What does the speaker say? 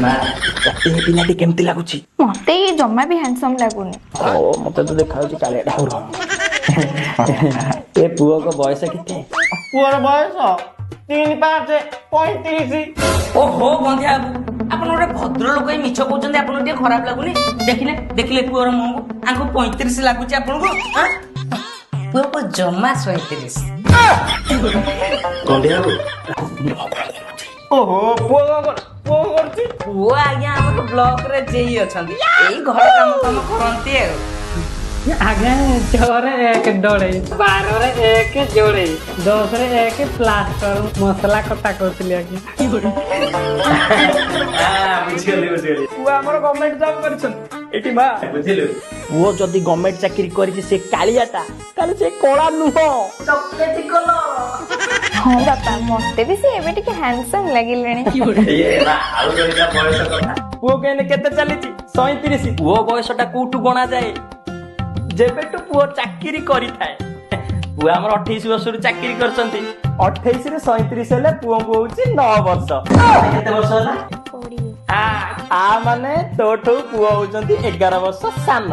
ମା, ତତେ ଏ ପିଲାଟି କେମିତି ଲାଗୁଛି? ମତେ ଇଏ ଜମା ବି ହ୍ୟାଣ୍ଡସମ୍ ଲାଗୁନି। ଓ, ମତେ ତ ଦେଖାଯାଉଛି କାଳିଆ ଢାଉର। ଏ ପୁଅଙ୍କ ବୟସ କେତେ? ପୁଅର ବୟସ 3 5 35। ଓହୋ ଗନ୍ଧିଆ ବାବୁ, ଆପଣ ଗୋଟେ ଭଦ୍ର ଲୋକ ହେଇ ମିଛ କହୁଛନ୍ତି, ଆପଣଙ୍କୁ ଟିକେ ଖରାପ ଲାଗୁନି? ଦେଖିଲେ, ଦେଖିଲେ ପୁଅର ମୁହଁକୁ, ଆଙ୍କୁ 35 ଲାଗୁଛି ଆପଣଙ୍କୁ ଆଁ? ପୁଅକୁ ଜମା 37। ଗନ୍ଧିଆ ବାବୁ। ଓହୋ, ପୁଅ କଣ ପୁଅ କଣ କରୁଛି? ପୁଅ ଆଜ୍ଞା ଆମର ବ୍ଲକରେ ଜେଇ ଅଛନ୍ତି, ଏଇ ଘର କାମ କାମ କରନ୍ତି ଆଉ। ଆଜ୍ଞା, 6ରେ 1 ଡଳେଇ, 12ରେ 1 ଯୋଡ଼େଇ, 10ରେ 1 ପ୍ଲାଷ୍ଟର, ମସଲା କଟା କରୁଥିଲି ଆଜ୍ଞା। ବୁଝିଗଲି, ବୁଝିଗଲି। ପୁଅ ଆମର ଗଭର୍ଣ୍ଣମେଣ୍ଟ ଜବ୍ କରିଛନ୍ତି ଏଠି ମା। ବୁଝିଲୁ, ପୁଅ ଯଦି ଗଭର୍ଣ୍ଣମେଣ୍ଟ ଚାକିରି କରିଛି, ସେ କାଳିଆଟା, ତାହେଲେ ସେ କଳା ନୁହଁ। ହଁ ବାପା, ମତେ ବି ସେ ଏବେ ଟିକେ ହ୍ୟାଣ୍ଡସମ୍ ଲାଗିଲେଣି। ଇଏ ମା, ଆଉ ରହିଲା ବୟସ କଥା। ପୁଅ ଏଇନେ କେତେ ଚାଲିଛି? 37। ପୁଅ ବୟସଟା କୋଉଠୁ ଗଣାଯାଏ? ଯେବେଠୁ ପୁଅ ଚାକିରି କରିଥାଏ। ପୁଅ ଆମର 28 ବର୍ଷରୁ ଚାକିରି କରିଛନ୍ତି। 28ରେ 37 ହେଲେ ପୁଅଙ୍କୁ ହଉଛି 9 ବର୍ଷ। କେତେ ବର୍ଷ ହେଲା? 20। ଆ ମାନେ ତୋଠୁ ପୁଅ ହଉଛନ୍ତି 11 ବର୍ଷ ସାନ।